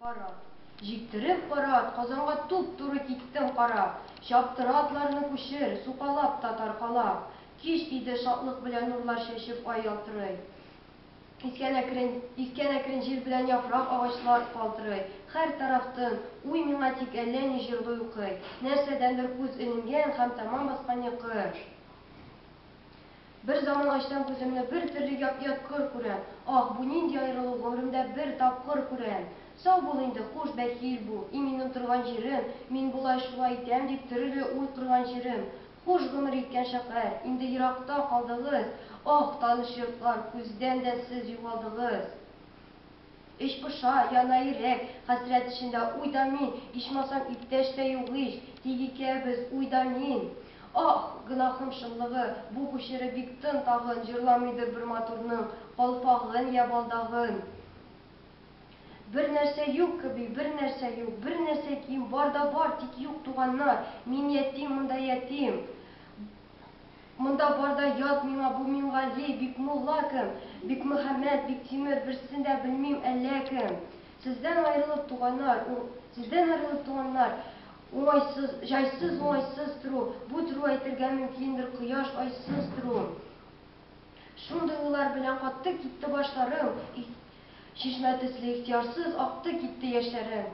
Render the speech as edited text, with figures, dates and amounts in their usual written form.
Пар ат. Җиктереп пар ат, Казанга туп-туры киттем кара. Чаптыра атларны күчер, сукалап та таркалап. Кич иде, шатлык белән нурлар чәчеп ай ялтырый. Искән әкрен, искән әкрен җил белән яфрак агачлар калтырый. Һәр тараф тын, уй миңа тик әллә ни җырлый укый. Нәрсәдәндер күз эленгән һәм тәмам баскан йокы. Бер заман ачсам күземне, бер төрле яп-ят кыр күрәм. Ах, бу нинди аерылу, гомеремдә бер тапкыр күрәм. Сау бул инде, хуш, бәхил бул, и минем торган җирем, мин болай, шулай итәм дип төрле уй корган җирем. Хуш, гомер иткән шәһәр, инде еракта калдыгыз, Ах, таныш йортлар, күздән дә сез югалдыгыз. Эч поша, яна йөрәк, хәсрәт эчендә уй да мин, Ичмасам, иптәш тә юк ич, тик икәүбез, уй да мин. Ах, гөнаһым шомлыгы, бу күчере бик тын тагын, Җырламыйдыр бер матурның калфагын йә балдагын. Бер нәрсә юк кеби, бер нәрсә юк, бер нәрсә ким, бар да бар, тик юк туганнар, мин ятим, монда ятим. Монда бар да ят миңа, бу Миңгали, Бикмулла кем, Бикмөхәммәт, Биктимер, берсен дә белмим, әллә кем. Сездән аерылып, туганнар, сездән аерылып, туганнар, уңайсыз, җайсыз, уңайсыз тору, бу тору әйтергә мөмкиндер, кояш, айсыз тору. Шундый уйлар белән катты китте башларым, Чишмә төсле ихтыярсыз акты китте яшьләрем.